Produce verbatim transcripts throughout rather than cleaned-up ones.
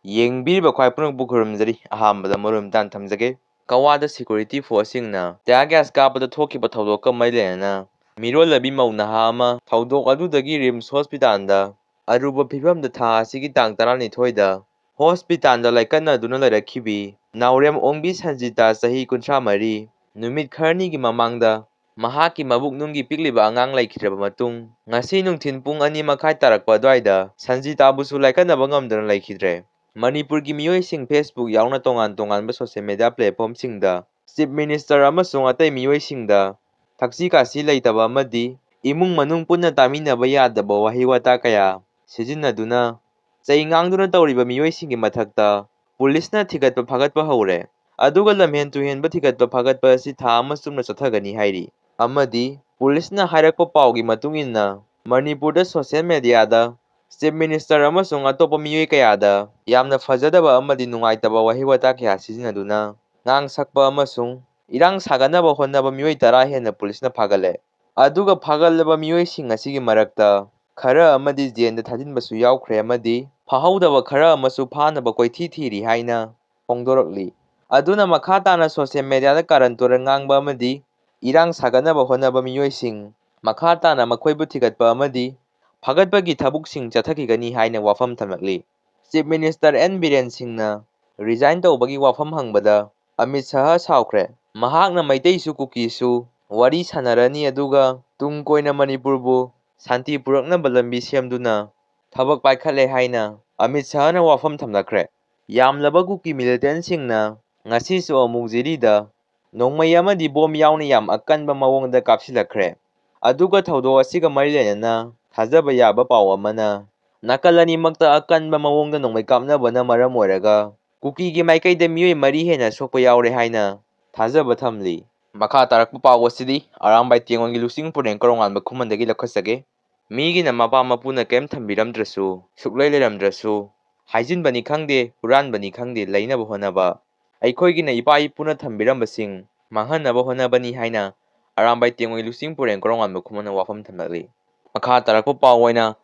ꯌꯦꯡꯕꯤꯔꯤꯕ ꯈ꯭ꯋꯥꯏ ꯄꯨꯝꯅꯃꯛꯄꯨ ꯈꯨꯔꯨꯝꯖꯔꯤ꯫ ꯑꯍꯥꯟꯕꯗ ꯃꯔꯨꯞ ꯃꯇꯥꯡ ꯊꯝꯖꯒꯦ꯫ ꯀꯋꯥꯗ security force ꯁꯤꯡꯅ tear gas ꯀꯥꯞꯄꯗ ꯊꯣꯛꯈꯤꯕ ꯊꯧꯗꯣꯛꯀ ꯃꯔꯤ ꯂꯩꯅꯅ ꯃꯤꯔꯣꯜꯂꯕꯤ ꯃꯧ ꯅꯍꯥ ꯑꯃ ꯊꯧꯗꯣꯛ ꯑꯗꯨꯗꯒꯤ ꯔꯤꯝꯁ ꯍꯣꯁꯄꯤꯇꯥꯜꯗ ꯑꯔꯨꯕ ꯐꯤꯕꯝꯗ ꯊꯥ ꯑꯁꯤꯒꯤ ꯇꯥꯡ ꯇꯔꯥꯅꯤꯊꯣꯏꯗ ꯍꯣꯁꯄꯤꯇꯥꯜꯗ ꯂꯥꯏꯀꯠꯅꯗꯨꯅ ꯂꯩꯔꯛꯈꯤꯕꯤ ꯅꯥꯎꯔꯦꯝ ꯑꯣꯡꯕꯤ ꯁꯟꯖꯤꯇꯥ, ꯆꯍꯤ ꯀꯨꯟꯊ꯭ꯔꯥ ꯃꯔꯤ, ꯅꯨꯃꯤꯠ ꯈꯔꯅꯤꯒꯤ ꯃꯃꯥꯡꯗ ꯃꯍꯥꯛꯀꯤ ꯃꯕꯨꯛꯅꯨꯡꯒꯤ ꯄꯤꯛꯂꯤꯕ ꯑꯉꯥꯡ ꯂꯩꯈꯤꯗ꯭ꯔꯕ ꯃꯇꯨꯡ, ꯉꯁꯤ ꯅꯨꯡꯊꯤꯜ ꯄꯨꯡ ꯑꯅꯤ ꯃꯈꯥꯏ ꯇꯥꯔꯛꯄ ꯑꯗꯨꯋꯥꯏꯗ ꯁꯟꯖꯤꯇꯥꯕꯨꯁꯨ ꯂꯥꯏꯀꯠꯅꯕ ꯉꯝꯗꯅ ꯂꯩꯈꯤꯗ꯭ꯔꯦ꯫ ꯃꯅꯤꯄꯨꯔꯒꯤ ꯃꯤꯑꯣꯏꯁꯤꯡ Facebook ꯌꯥꯎꯅ ꯇꯣꯉꯥꯟ ꯇꯣꯉꯥꯟꯕ social media platform ꯁꯤꯡꯗ Chief Minister ꯑꯃꯁꯨꯡ ꯑꯇꯩ ꯃꯤꯑꯣꯏꯁꯤꯡꯗ ꯊꯛꯁꯤ ꯈꯥꯁꯤ ꯂꯩꯇꯕ ꯑꯃꯗꯤ ꯏꯃꯨꯡ ꯃꯅꯨꯡ ꯄꯨꯟꯅ ꯇꯥꯃꯤꯟꯅꯕ ꯌꯥꯗꯕ ꯋꯥꯍꯩ ꯋꯥꯇꯥ ꯀꯌꯥ ꯁꯤꯖꯤꯟꯅꯗꯨꯅ ꯆꯩ ꯉꯥꯡꯗꯨꯅ ꯇꯧꯔꯤꯕ ꯃꯤꯑꯣꯏꯁꯤꯡꯒꯤ ꯃꯊꯛꯇ ꯄꯨꯂꯤꯁꯅ ꯊꯤꯒꯠꯄ ꯐꯥꯒꯠꯄ ꯍꯧꯔꯦ꯫ ꯑꯗꯨꯒ ꯂꯝꯍꯦꯟ ꯇꯨꯍꯦꯟꯕ ꯊꯤꯒꯠꯄ ꯐꯥꯒꯠꯄ ꯑꯁꯤ ꯊꯥ ꯑꯃ ꯆꯨꯞꯅ ꯆꯠꯊꯒꯅꯤ ꯍꯥꯏꯔꯤ꯫ ꯑꯃꯗꯤ ꯄꯨꯂꯤꯁꯅ ꯍꯥꯏꯔꯛꯄ ꯄꯥꯎꯒꯤ ꯃꯇꯨꯡ ꯏꯟꯅ, ꯃꯅꯤꯄꯨꯔꯗ social media ꯗ Chief Minister ꯑꯃꯁꯨꯡ ꯑꯇꯣꯞꯄ ꯃꯤꯑꯣꯏ ꯀꯌꯥꯗ ꯌꯥꯝꯅ ꯐꯖꯗꯕ ꯑꯃꯗꯤ ꯅꯨꯡꯉꯥꯏꯇꯕ ꯋꯥꯍꯩ ꯋꯥꯇꯥ ꯀꯌꯥ ꯁꯤꯖꯤꯟꯅꯗꯨꯅ ꯉꯥꯡ ꯁꯛꯄ ꯑꯃꯁꯨꯡ ꯏꯔꯥꯡ ꯁꯥꯒꯠꯅꯕ ꯍꯣꯠꯅꯕ ꯃꯤꯑꯣꯏ ꯇꯔꯥ ꯍꯦꯟꯅ ꯄꯨꯂꯤꯁꯅ ꯐꯥꯒꯠꯂꯦ꯫ ꯑꯗꯨꯒ ꯐꯥꯒꯠꯂꯕ ꯃꯤꯑꯣꯏꯁꯤꯡ ꯑꯁꯤꯒꯤ ꯃꯔꯛꯇ ꯈꯔ ꯑꯃꯗꯤ ꯖꯦꯜꯗ ꯊꯥꯖꯤꯟꯕꯁꯨ ꯌꯥꯎꯈ꯭ꯔꯦ ꯑꯃꯗꯤ ꯐꯥꯍꯧꯗꯕ ꯈꯔ ꯑꯃꯁꯨ ꯐꯥꯅꯕ ꯀꯣꯏꯊꯤ ꯊꯤꯔꯤ ꯍꯥꯏꯅ ꯐꯣꯡꯗꯣꯔꯛꯂꯤ꯫ ꯑꯗꯨꯅ ꯃꯈꯥ ꯇꯥꯅ social media ꯗ ꯀꯥꯔꯟ ꯇꯨꯔꯟ ꯉꯥꯡꯕ ꯑꯃꯗꯤ ꯏꯔꯥꯡ ꯁꯥꯒꯠꯅꯕ ꯍꯣꯠꯅꯕ ꯃꯤꯑꯣꯏꯁꯤꯡ ꯃꯈꯥ ꯇꯥꯅ ꯃꯈꯣꯏꯕꯨ ꯊꯤꯒꯠꯄ ꯑꯃꯗꯤ ꯐꯥꯒꯠꯄꯒꯤ ꯊꯕꯛꯁꯤꯡ ꯆꯠꯊꯈꯤꯒꯅꯤ ꯍꯥꯏꯅ ꯋꯥꯐꯝ ꯊꯝꯂꯛꯂꯤ꯫ Chief Minister ꯑꯦꯟ ꯕꯤꯔꯦꯟ ꯁꯤꯡꯅ resign ꯇꯧꯕꯒꯤ ꯋꯥꯐꯝ ꯍꯪꯕꯗ ꯑꯃꯤꯠ ꯁꯥꯍ ꯁꯥꯎꯈ꯭ꯔꯦ꯫ ꯃꯍꯥꯛꯅ ꯃꯩꯇꯩꯁꯨ ꯀꯨꯀꯤꯁꯨ ꯋꯥꯔꯤ ꯁꯥꯟꯅꯔꯅꯤ, ꯑꯗꯨꯒ ꯇꯨꯡ ꯀꯣꯏꯅ ꯃꯅꯤꯄꯨꯔꯕꯨ ꯁꯥꯟꯇꯤ ꯄꯨꯔꯛꯅꯕ ꯂꯝꯕꯤ ꯁꯦꯝꯗꯨꯅ ꯊꯕꯛ ꯄꯥꯏꯈꯠꯂꯦ ꯍꯥꯏꯅ ꯑꯃꯤꯠ ꯁꯥꯍꯅ ꯋꯥꯐꯝ ꯊꯝꯂꯛꯈ꯭ꯔꯦ꯫ ꯌꯥꯝꯂꯕ ꯀꯨꯀꯤ militant ꯁꯤꯡꯅ ꯉꯁꯤꯁꯨ ꯑꯃꯨꯛ ꯖꯤꯔꯤꯗ ꯅꯣꯡꯃꯩ ꯑꯃꯗꯤ ꯕꯣꯝ ꯌꯥꯎꯅ ꯌꯥꯝ ꯑꯀꯟꯕ ꯃꯑꯣꯡꯗ ꯀꯥꯞꯁꯤꯜꯂꯛꯈ꯭ꯔꯦ꯫ ꯑꯗꯨꯒ ꯊꯧꯗꯣꯛ ꯑꯁꯤꯒ ꯃꯔꯤ ꯂꯩꯅꯅ ꯊꯥꯖꯕ ꯌꯥꯕ ꯄꯥꯎ ꯑꯃꯅ, ꯅꯥꯀꯜ ꯑꯅꯤꯃꯛꯇ ꯑꯀꯟꯕ ꯃꯑꯣꯡꯗ ꯅꯣꯡꯃꯩ ꯀꯥꯞꯅꯕꯅ ꯃꯔꯝ ꯑꯣꯏꯔꯒ ꯀꯨꯀꯤꯒꯤ ꯃꯥꯏꯀꯩꯗ ꯃꯤꯑꯣꯏ ꯃꯔꯤ ꯍꯦꯟꯅ ꯁꯣꯛꯄ ꯌꯥꯎꯔꯦ ꯍꯥꯏꯅ ꯊꯥꯖꯕ ꯊꯝꯂꯤ꯫ ꯃꯈꯥ ꯇꯥꯔꯛꯄ ꯄꯥꯎ ꯑꯁꯤꯗꯤ ꯑꯔꯥꯝꯕꯥꯏ ꯇꯦꯡꯉꯣꯜꯒꯤ ꯂꯨꯆꯤꯡ ꯄꯨꯔꯦꯟ ꯀꯣꯔꯣꯉꯥꯟꯕ ꯈꯨꯃꯟꯗꯒꯤ ꯂꯧꯈꯠꯆꯒꯦ꯫ ꯃꯤꯒꯤꯅ ꯃꯄꯥ ꯃꯄꯨꯅ ꯀꯔꯤꯝ ꯊꯝꯕꯤꯔꯝꯗ꯭ꯔꯁꯨ, ꯁꯨꯛꯂꯩ ꯂꯩꯔꯝꯗ꯭ꯔꯁꯨ, ꯍꯥꯏꯖꯤꯟꯕꯅꯤ ꯈꯪꯗꯦ, ꯍꯨꯔꯥꯟꯕꯅꯤ ꯈꯪꯗꯦ, ꯂꯩꯅꯕ ꯍꯣꯠꯅꯕ꯫ ꯑꯩꯈꯣꯏꯒꯤꯅ ꯏꯄꯥ ꯏꯄꯨꯅ ꯊꯝꯕꯤꯔꯝꯕꯁꯤꯡ ꯃꯥꯡꯍꯟꯅꯕ ꯍꯣꯠꯅꯕꯅꯤ ꯍꯥꯏꯅ ꯑꯔꯥꯝꯕꯥꯏ ꯇꯦꯡꯉꯣꯏ ꯂꯨꯆꯤꯡ ꯄꯨꯔꯦꯟ ꯀꯣꯔꯣꯉꯥꯟꯕ ꯈꯨꯃꯟꯅ ꯋꯥꯐꯝ ꯊꯝꯂꯛꯂꯤ꯫ ꯃꯈꯥ ꯇꯥꯔꯛꯄ ꯄꯥꯎ ꯑꯣꯏꯅ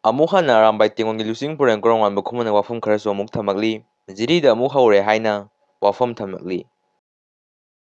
ꯑꯃꯨꯛ ꯍꯟꯅ ꯑꯔꯥꯝꯕꯥꯏ ꯇꯦꯡꯒꯣꯜꯒꯤ ꯂꯨꯆꯤꯡ ꯄꯨꯔꯦꯜ ꯀꯣꯔꯣꯡ ꯋꯥꯟꯕ ꯈꯨꯃꯟꯅ ꯋꯥꯐꯝ ꯈꯔꯁꯨ ꯑꯃꯨꯛ ꯊꯝꯃꯛꯂꯤ꯫ ꯖꯤꯔꯤꯗ ꯑꯃꯨꯛ ꯍꯧꯔꯦ ꯍꯥꯏꯅ ꯋꯥꯐꯝ ꯊꯝꯂꯛꯂꯤ꯫